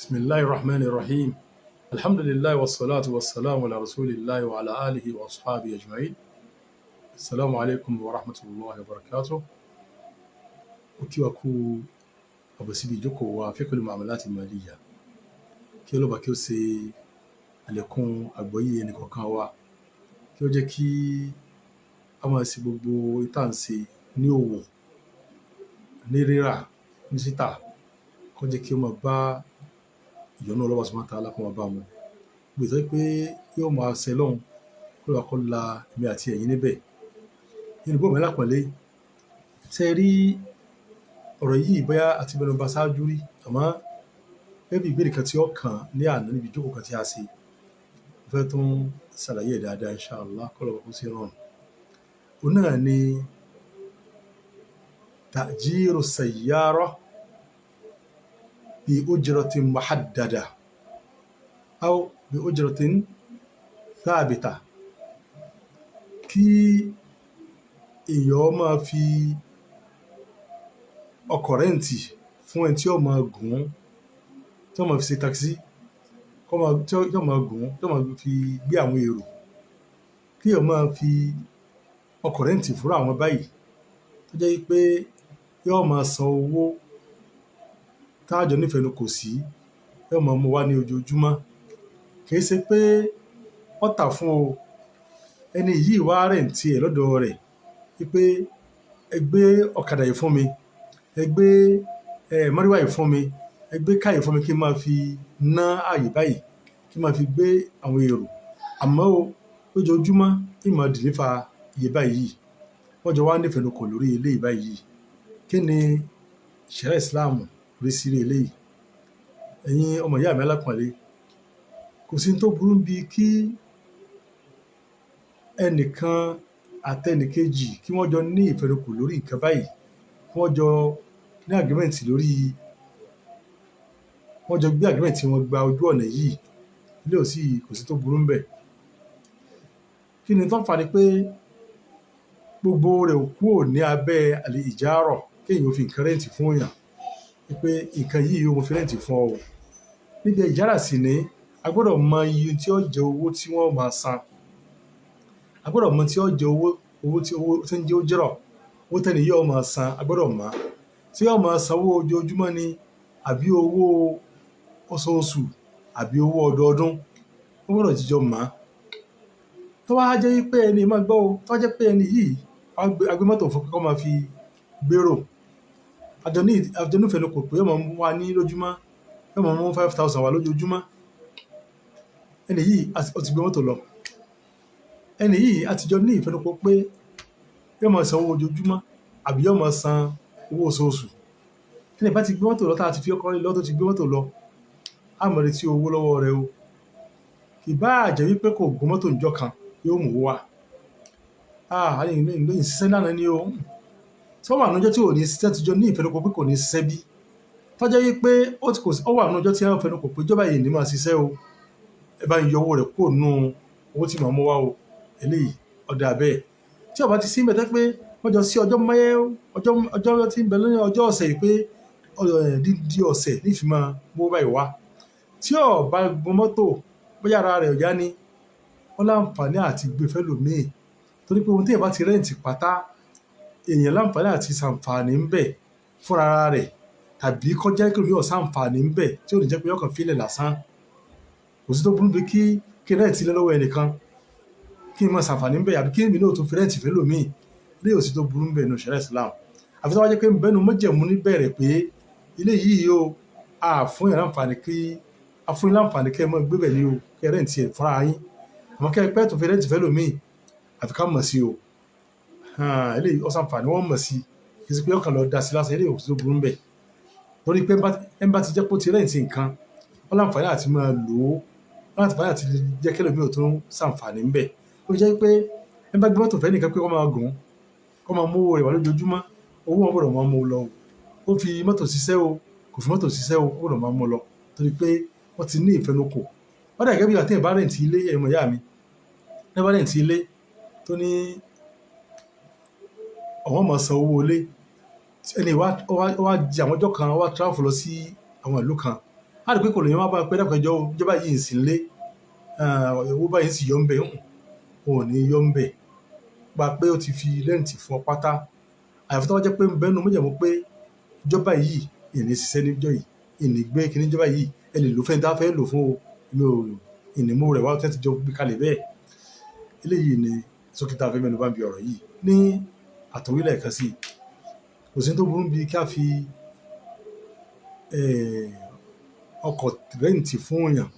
Bismillahir Rahmanir Rahim. Alhamdulillah wassalatu wassalamu ala rasulillahi wa ala alihi wa ashabihi ajma'in. Assalamu alaikum wa rahmatullahi wa barakatuh. Ó kí wa kú àbọ̀ síbi ìjókòó wa, Fiqhul Muamalat Maliyya. Kí Ọlọ́ba kí ó ṣe àlékún àgbọ́yé ẹnìkọ̀ọ̀kan wa, kí ó jẹ́ kí a máa ṣe gbogbo ìta ń ṣe ní òwò, ní rírà, ní títà, kó jẹ́ kí ó máa bá ìyọ́nú Ọlọ́ba subhanahu wa ta'ala, kó máa bá mu. Gbogbo ìtọ́jú pé yóò máa ṣe lọ́hùn, kó lọ́ba kó la èmi àti ẹ̀yin níbẹ̀. Olùgbọ́ mi alápọ̀nlé, ṣé ẹ rí ọ̀rọ̀ yìí, bóyá a ti mẹ́nu bà ṣáájú rí, àmọ́ gẹ́gẹ́ bí ìbéèrè kan tí ó kàn ní àná níbi ìjókòó kan tí a ṣe, mo fẹ́ tún ṣàlàyé ẹ̀ dáadáa, inshallah, kó lọ́ba kó ṣe rọrùn. Òun náà ni ta'jiru sayyara bi ujratin muhaddada aw bi ujratin thabita. Kí èèyàn máa fi ọkọ̀ rent fún ẹni tí ó máa gùn ún, tí ó máa fi ṣe taxi, kó máa tí ó máa gùn ún, tí ó máa fi gbé àwọn èrò. Kí èèyàn máa fi ọkọ̀ rent fún àwọn báyìí, tó jẹ́ wípé yóò máa san owó tá jọ nífẹ̀ẹ́ kò sí, yóò máa mú wá ní ojoojúmọ́. Kì í ṣe pé ó tà fún o, ẹni yìí wá rent ẹ̀ lọ́dọ̀ rẹ̀ wípé ẹ gbé ọ̀kadà yìí fún mi, ẹ gbé márúwá yìí fún mi, ẹ gbé car yìí fún mi kí n máa fi ná ààyè báyìí, kí n máa fi gbé àwọn èrò. Àmọ́ o, lójoojúmọ́, ń máa deliver iye báyìí. Wọ́n jọ wá nífẹ̀ẹ́ kò lórí eléyìí báyìí. Kí ni ṣẹ̀ríà Islam rí sí eléyìí? Ẹ̀yin ọmọ ìyá mi alápọ̀nlé, kò sí tó burú bí kí ẹnìkan àtẹnìkejì kí wọ́n jọ ní ìfẹnukò lórí nǹkan báyìí, kí wọ́n jọ ní agreement lórí, wọ́n jọ gbé agreement wọn gba ojú ọ̀nà yìí. Ilé ò sí, kò sí tó burú ńbẹ̀. Kí ni tó ń fà ni pé gbogbo rẹ̀ ò kúrò ní abẹ́ àlè ìjárọ̀, kéèyàn ó fi nǹkan rent fún èèyàn pé nǹkan yìí ó, mo fi rent fún ọ o. Níbi ìjárà sì ní, a gbọ́dọ̀ mọ iye tí ó jẹ́ owó tí wọ́n máa san. A gbọ́dọ̀ mọ tí ó jẹ́ owó, owó tí owó tí ń jẹ́ ujrah, owó tẹ́ni yóò máa san, a gbọ́dọ̀ mọ̀. Tí yóò máa san owó ojoojúmọ́ ni, àbí owó oṣooṣù, àbí owó ọdọọdún, wọ́n gbọ́dọ̀ jíjọ mọ̀. Tó bá jẹ́ wípé ẹni máa gbọ́ o, tó bá jẹ́ pé ẹni yìí a gbé mọ́tò fún pé kó máa fi gbérò, àjọ nífẹ̀ẹ́ kò pé yóò máa mú wa ní lójúmọ́, yóò máa mú 5,000 wá lójoojúmọ́. Ẹni yìí ó ti gbé mọ́tò lọ. Ẹni yìí a ti jọ ní ìfẹnukò pé yóò máa san owó ojoojúmọ́ àbí yóò máa san owó oṣooṣù. Ẹni bá ti gbé mọ́tò lọ, tá a ti fi ọkọ̀ lọ, tó ti gbé mọ́tò lọ, a máa retí owó lọ́wọ́ rẹ̀ o. Kì bá jẹ́ wípé kò gun mọ́tò níjọ́ kan, yóò mú owó wá. Ah, ìṣiṣẹ́ lánàá ni o. Tí ó wà ní ọjọ́ tí ò ní ṣiṣẹ́, ti jọ ní ìfẹnukò pé kò ní ṣiṣẹ́ bí? Tó jẹ́ wípé ó ti kò sí, ó wà nínú ọjọ́ tí wọ́n fẹnukò pé ìjọba yìí ní máa ṣiṣẹ́ o. Ẹ bá ń yọ owó rẹ̀ kúrò nínú owó tí màá mú wá o. Eléyìí ó dáa bẹ́ẹ̀. Tí ó bá ti sí níbẹ̀ tẹ́ pé wọ́n jọ sí ọjọ́ mẹ́ ọjọ́, ọjọ́ tí ń bẹ lórí ọjọ́ ọ̀sẹ̀ yìí pé dídí ọ̀sẹ̀ ní ìfi máa mú owó báyìí wá. Tí ó bá gun mọ́tò, bóyá ara rẹ̀ ò yá ni, ó láǹfààní àti gbé fẹ́lòmíì. Torí pé ohun tí èèyàn bá ti rent pátá, èèyàn láǹfààní àti ṣàǹfààní ń bẹ̀ fúnra ara rẹ̀, tàbí kó jẹ́ kí ẹlòmíì ó ṣàǹfààní ń bẹ̀ tí ò ní jẹ́ pé yóò kàn fi lẹ̀ lásán. Kò sí tó burú bí kí rent ilé lọ́wọ́ ẹnìkan, kí n máa ṣàǹfààní ń bẹ̀, àbí kí èmi náà tó fi rent fẹ́lòmíì. Eléyìí ò sí tó burú ń bẹ̀ nínú ṣẹ̀ríà Islam. Àfi tó bá jẹ́ pé ń bẹ́nu májẹ̀mú níbẹ̀rẹ̀ pé ilé yìí o, a fún èèyàn láǹfààní kí a fún yín láǹfààní kí ẹ máa gbé bẹ̀ ní o, kí ẹ rent ẹ̀ fúnra yín. Àmọ́ kí ẹ pẹ́ tó fi rent fẹ́lòmíì, àfi ká mọ̀ sí o. Eléyìí ó ṣàǹfààní, wọ́n mọ̀ sí. Kì í ṣe pé ọkàn lọ da sí lásán, eléyìí ò sí tó burú ń bẹ̀. Torí pé ẹni bá ti jẹ́ pé ó ti rent nǹkan, ó láǹfààní àti máa lò ó, ó láǹfààní àti jẹ́ kí ẹlòmíì ó tún ṣàǹfààní ń bẹ̀. Ó fi jẹ́ pé ẹni bá gbé mọ́tò fẹ́ nìkan pé kó máa gùn, kó máa mú owó rẹ̀ wá lójoojúmọ́, owó wọn gbọ́dọ̀ máa mú lọ o. Ó fi mọ́tò ṣiṣẹ́ o, kò fi mọ́tò ṣiṣẹ́ o, ó gbọ́dọ̀ máa mú lọ. Torí pé wọ́n ti ní ìfẹnukò. Ó dà gẹ́gẹ́ bí ìgbà tí èèyàn bá rent ilé, ẹ̀yin ọmọ ìyá mi. Tí ẹ bá rent ilé tó ní òun ó máa san owó ilé. Ẹni wá, ó wá di àwọn ọjọ́ kan, ó wá travel lọ sí àwọn ìlú kan. Á rí pé kò lè yẹn wá bá pé dákun ẹjọ́ ìjọba yìí ń sìn lé owó báyìí sì yọ ń bẹ̀, ò ní yọ ń bẹ̀ gba pé ó ti fi rent fún ọ pátá. Àyàfi tó bá jẹ́ pé ń bẹ́nu májẹ̀mú pé ìjọba yìí ìní ṣiṣẹ́ níjọ́ yìí, ìní gbé kíní ìjọba yìí, ẹ lè lò fẹ́ni tá a fẹ́ lò fún o, èmi ò ìní mú rẹ̀ wá tẹ́tí jọ gbé kalẹ̀ bẹ́ẹ̀. Eléyìí ni sókè tá a fẹ́ mẹ́nu bá ń bi ọ̀rọ̀ yìí ní àtúnwílẹ̀ kan sí i. Kò sí tó burú bí ká fi ọkọ̀ rent fún èèyàn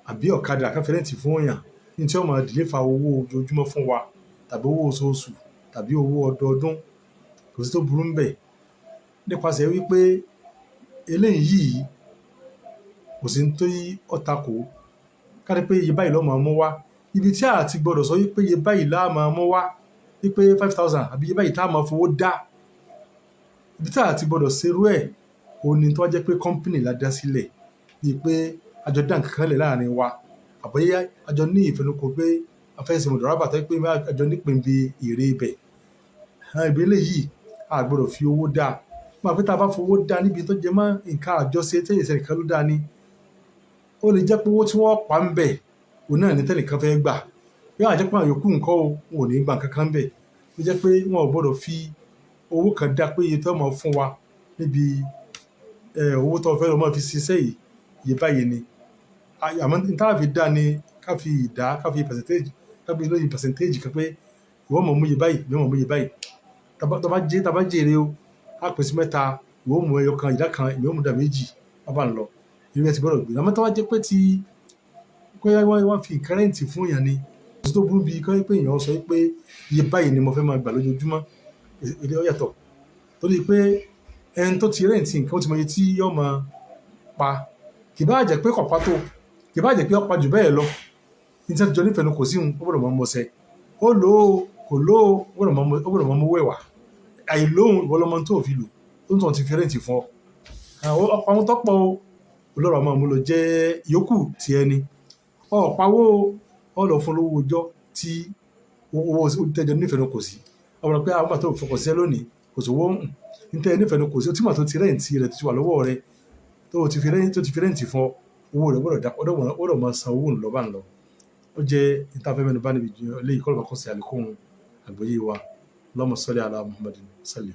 àbí ọ̀kadà ká fi rent fún èèyàn ní tí ó máa deliver owó ojoojúmọ́ fún wa tàbí owó oṣooṣù tàbí owó ọdọọdún. Kò sí tó burú ń bẹ̀ nípasẹ̀ wípé eléyìí kò sí tó ó takò ká ní pé iye báyìí ló máa mú wá. Ibi tí a ti gbọdọ̀ sọ wípé iye báyìí la máa mú wá, wípé 5,000 àbí iye báyìí tá a máa fowó dá, ibi tí a ti gbọdọ̀ ṣerú ẹ̀, òun ni tó bá jẹ́ pé company la dá sílẹ̀, bíi pé a jọ dá nǹkan kan lẹ̀ láàrin wa, àbí a jọ ní ìfẹnukò pé a fẹ́ ṣe mọ̀dọ̀rábà tó jẹ́ pé a jọ nípìn bí èrè ibẹ̀. Ibi eléyìí a gbọdọ̀ fi owó dá. Mọ̀ pé tá a bá fowó dá níbi tó jẹ mọ́ nǹkan àjọṣe tí èsì ẹnìkan ló dá ni, ó lè jẹ́ pé owó tí wọ́n pa ń bẹ̀, òun náà ní tẹ́nìkan fẹ́ gbà. Bí wàá jẹ́ pé àwọn yòókù ńkọ́ o, wọn ò ní gba nǹkan kan bẹ̀. Ó jẹ́ pé wọn ò gbọdọ̀ fi owó kan dá pé iye tó máa fún wa níbi owó tó fẹ́ lọ máa fi ṣiṣẹ́ yìí, iye báyìí ni. Àmọ́ ní tá a fi dá ni ká fi ìdá, ká fi percentage, ká fi lóye percentage kan pé ìwọ máa mú iye báyìí, èmi máa mú iye báyìí. Tá bá jèrè o, á pín sí mẹ́ta, ìwọ ó mú ẹyọ kan, ìdá kan, èmi ó mú ìdá méjì, bá bá ń lọ. Irú ẹ ti gbọdọ̀ gbé. Àmọ́ tó bá jẹ́ pé tí pé wọ́n fi nǹkan rent fún èèyàn ni, kò sí tó burú bí kọ́ pé èèyàn sọ pé iye báyìí ni mo fẹ́ máa gbà lójoojúmọ́. Ilé ó yàtọ̀. Torí pé ẹni tó ti rent nǹkan ó ti mọ iye tí yóò máa pa. Kì bá jẹ́ pé kò pa tó, kì bá jẹ́ pé ó pa jù bẹ́ẹ̀ lọ. Ní tí wọ́n ti jọ nífẹ̀ẹ́ nu kò sí òun, ó gbọdọ̀ máa mú ọṣẹ. Ó lò ó, kò lò ó, ó gbọdọ̀ máa mú owó ẹ̀ wá. Àìlóhùn ìwọ lọmọ tó fi lò, tó ń tàn ti fi rent fún ọ. Ọ̀pọ̀ àwọn tó pọ̀ o, olóró máa mú lọ jẹ́ ìyókù ti ẹni. Ọ̀pá owó ó lọ fún lówó ọjọ́ tí owó tẹ́jọ nífẹ̀ẹ́ nu kò sí. Ó mọ̀ pé àwọn ìgbà tó fọkàn sí ẹ lónìí, kò sí owó ní tẹ́ nífẹ̀ẹ́ nu kò sí. Ó tí màá tó ti rent rẹ̀ tó ti wà lọ́wọ́ rẹ, tó ti fi rent, tó ti fi rent fún ọ, owó rẹ̀ gbọdọ̀ dá, ó gbọdọ̀ máa san owó ńlọ bá ń lọ. Ó jẹ́ ìta fẹ́ mẹ́nu bá níbi eléyìí kọ́ ló bá kọ́ sí àlékún àgbọ́yé wa. Allahumma salli ala Muhammadin sallim.